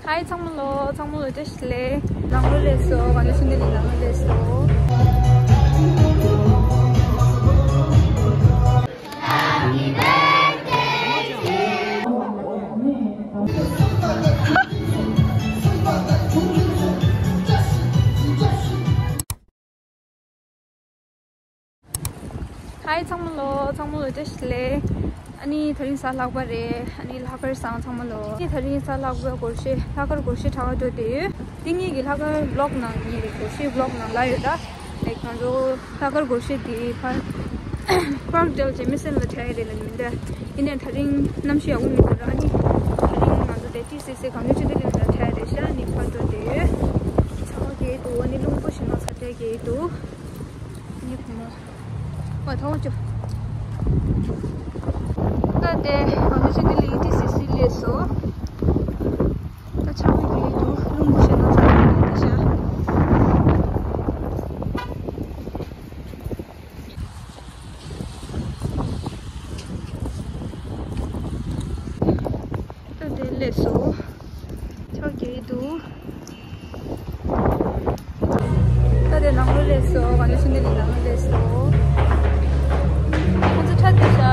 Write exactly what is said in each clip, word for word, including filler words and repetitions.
ཧའི་ཚང་མ་ལོ། ཚང་མ་ལོ་བཀྲ་ཤིས་བདེ་ལེགས། ནང་ལོ་ལེགས་སོ། གང་ལ་ཤུན་དེ་ལི་ནང་ལོ་ལེགས་སོ། ཧའི་ཚང་མ་ལོ། ཚང་མ་ལོ་བཀྲ་ཤིས་བདེ་ལེགས། ཨ་ནི་དེ་རིང་གཟའ་ལྷག་པ་རེད། ཨ་ནི་ལྷག་དཀར་བཟང་ཚང་མ་ལོ། ཨ་ནི་དེ་རིང་གཟའ་ལྷག་པའི་སྒོར་གཞས། ལྷག་དཀར་སྒོར་གཞས་གྲགས་འགྲོ་བསྡད་ཡོད། དེ་ངེད་ཀྱི་ལྷག་དཀར་བི་ལོག་ནང་ངེད་ཀྱི་སྒོར་གཞས་བི་ལོག་ནང་ལ་ཡོད་ད། ལེགས་ང་ཚོ་ལྷག་དཀར་སྒོར་གཞས་དེ་ཕར་པར་ཀྲལ་ཇེ་མི་སན་ལ་འཁྲིད་རེད་ལ་མི་འདྲ། ཡིན་ནའི་དེ་རིང་གནམ་གཤིས་ཡག་པོ་མི་འདུག་ར། ཨ་ནི་དེ་རིང་ང་ཚོ་དེ་ཏི་སི་སི་གངས་ལྗོངས་ཆུ་ཚོད་གླིང་ལ་འཁྲིད་རེད་ཤག་ཨ་ནི་ཕར་འགྲོ་བསྡད་ཡོད། ཚ་བ་རྒྱག་གི་འདུག་ཨ་ནི་རླུང་བུ་ཞིག་ནང་ཚ་དྲོད་རྒྱག་གི་འདུག་ཨ་ནི་བུ་མོ། ཨ་ཐོང་ཅོ། ད་དེ་ང་ཚོ་ཆུ་དེ་ལ་ཡི་ཏི་སི་སི་སླེབས་སོང་། ད་ཆར་པ་རྒྱག་གི་འདུག་རླུང་བུ་ཞིག་ནང་ཚ་དྲོད་རྒྱག་གི་འདུག་ཤག་ད་དེ་སླེབས་སོང་། ཆར་པ་རྒྱག་གི་འདུག་ད་དེ་ནང་ལོགས་སླེབས་སོང་། གངས་ལྗོངས་ཆུ་ཚོད་གླིང་ནང་ལོགས་སླེབས་སོང་། ཁོང་ཚོ་འཁྲིད་བསྡད་ཤག་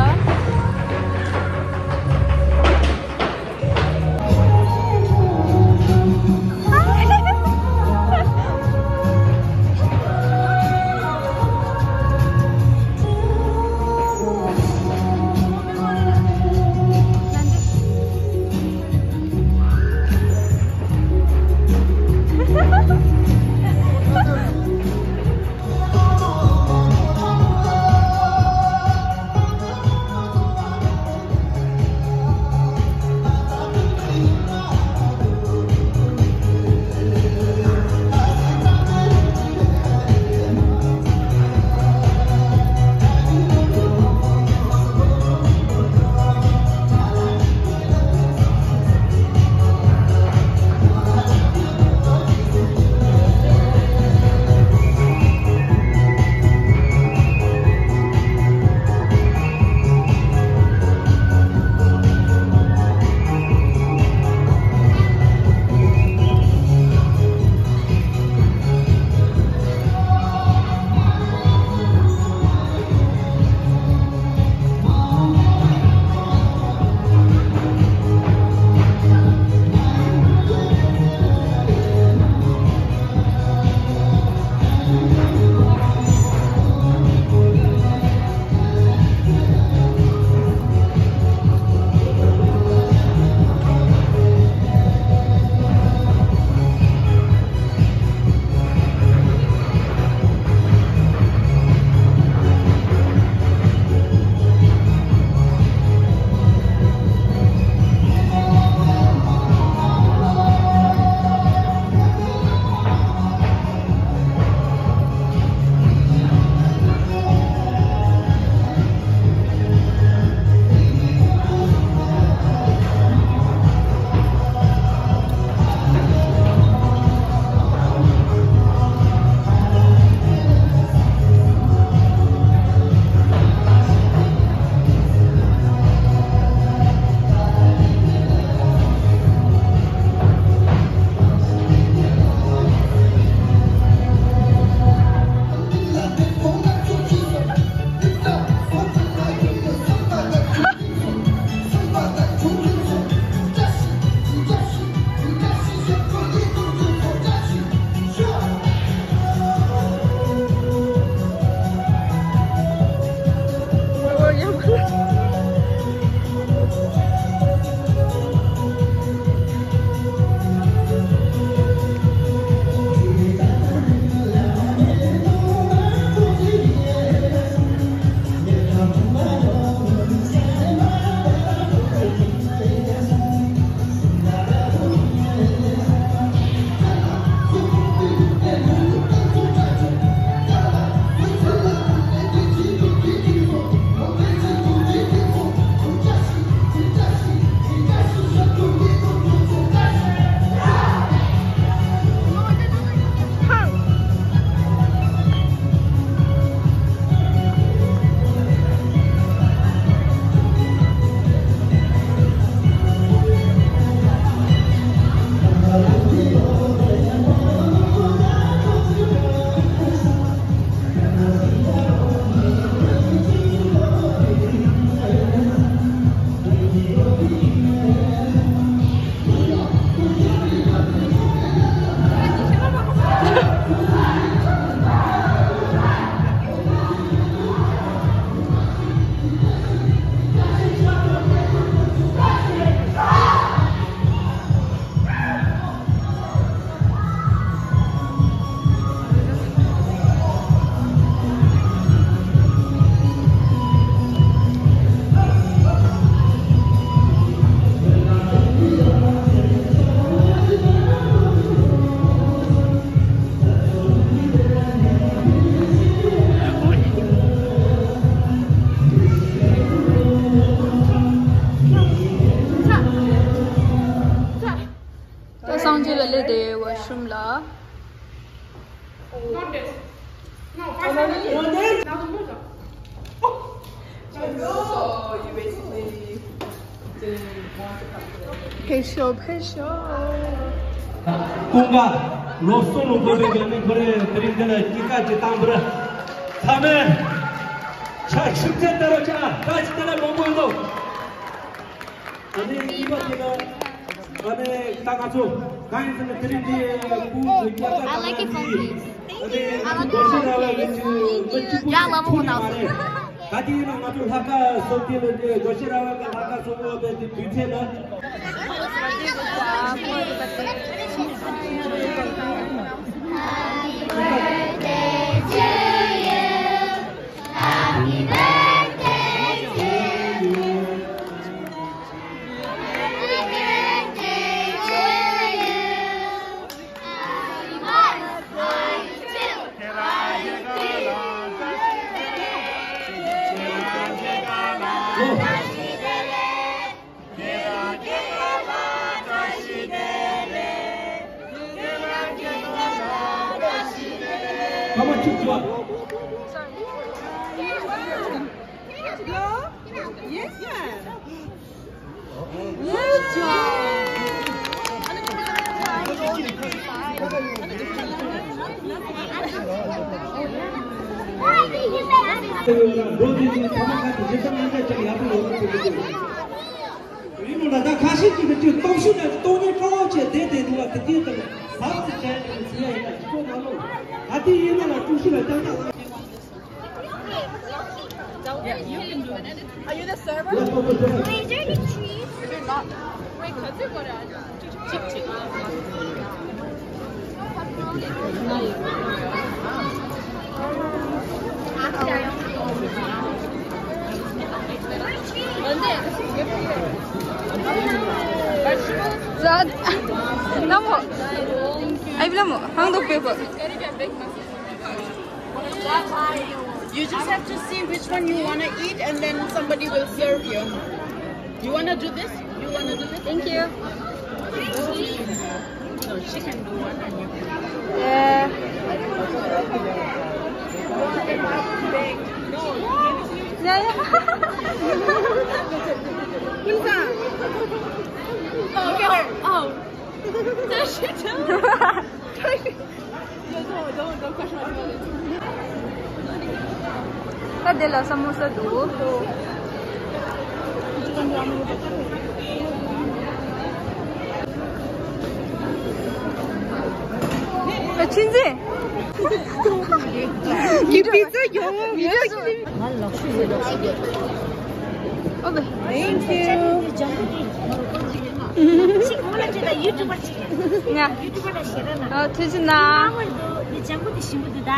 སངས་རྒྱས་ལ་སླེབས་ཏེ་ཝ་ཤི་རུམ་ལ། ཕེབས་ཤོག་ཕེབས་ཤོག་ཀུན་དགའ་ལོ་གསུམ་ལ་འགོར་བའི་རྒྱ་མི་ཁོ་རེ་དེ་རིང་འདི་ལ་སྐྱེས་སྐར་གྱི་བཏང་པར་ཚང་མས་ཕྱག་ཤུགས་ཆེ་སྟེར་རོགས་བྱ། བཀྲ་ཤིས་བདེ་ལེགས་མང་པོ་ཡོད་དོ། ཨ་ནི་གཉིས་པ་དེ་ལ་ཨ་ནི་ད་ང་ཚོ་གང་ཡིན་ཟེར་ན་དེ་རིང་འདི་ཀུན་གྱི་རྒྱལ་ཁབ་ནང་གི་ཨ་ནི་སྒོ་ཕྱེ་ར་བའི་གི་མི་གཅིག་པུ་ཡང་ལ་མོ་ནང་སོང་། ད་དེ་ཡིན་ན་ང་ཚོ་ལྷ་ཁང་སོགས་དེ་ལ་འདི་སྒོ་ཕྱེ་ར་བའི་གི་ལྷ་ཁང་སོགས་པོ་དེ་དུས་ཚོད་ལ། Good job. ཡིན་ནོ་ན་ད་ཁ་ཤས་ཀྱིས་ཀྱི་སྟོབས་ཤུགས་དང་སྟོང་ཉིད་སྤྲོ་བོ་བྱས་བསྡད་བསྡད་འདུག་ལ། དེ་དེ་དུས་ལ་དེ་དེ་ལྟར་ཟབ་ཙམ་བྱས་ནས་ཟིན་ཡ་ཡིན་ན་ཅི་ཐོག་མ་ལོ། ད་དེ་ཡིན་ན་ལ་ཀྲུའུ་ཞི་ལ་ལྟ་ལྟ། Yeah, you can do it. Are you the server? Wait, is there any cheese? Is there not? Wait, cut it, what? You just have to see which one you want to eat, and then somebody will serve you. You want to do this? You want to do this? Thank you. No, she can do one and you can do one. Yeah. Yeah, yeah. Who's that? Oh, oh. That's shit. ད་དེ་ལ་ས་མོ་ས་འདུག་ཨ། ཆུ་འཛིན། ཡི་པི་ཙ་ཡོང་། ང་ལག་ཤུ་ཡོད། ལག་ཤུ་ཡོད། ཨོ་བེ། Thank you. ཅིག་ཁོ་ལ་ཅི་ད་ཡུ་ཊུབ་པར་ཅིག་ང་། ཡུ་ཊུབ་པར་ལ་ཞེ་དྲག་ན། ཨ། ཐུགས་རྗེ་གནང་། ཨ་འདི་ལྗང་ཁུ་འདི་ཞིམ་པོ་འདུག་ད།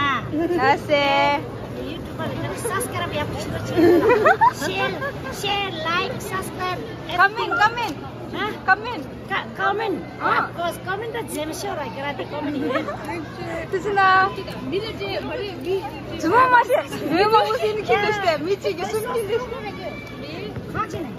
ལགས་སེ། ཡུ་ཊུབ་པར་ལ་སབ་སི་ཀ་རབ་ཡག་པོ་བྱེད་རོགས་བྱེད། ཤེར། ཤེར། ལའིཀ། སབ་སི་ཀ་རབ། ཀོ་མེན་ཊི། ཀོ་མེན་ཊི། ཧ། ཀོ་མེན་ཊི། ཀ- comment. ཨ། ཨོ་ཀོ་སི་ཀོ་མེན་ཊི་ད་རྗེས་མ་ཤོར་ར་ག་ར་དེ་ཀོ་མེན་ཊི་ཡོད། ཐུགས་རྗེ་གནང་། ཇུ་མོ་མ་ཤེས། ཇུ་མོ་མ་ཤེས་ནི་ཁྱི་འདུག་སྟེ། མི་གཅིག་གིས་གསུམ་ཁྱི་འདུག་སྟེ། ཁ་ཅིག་ནས།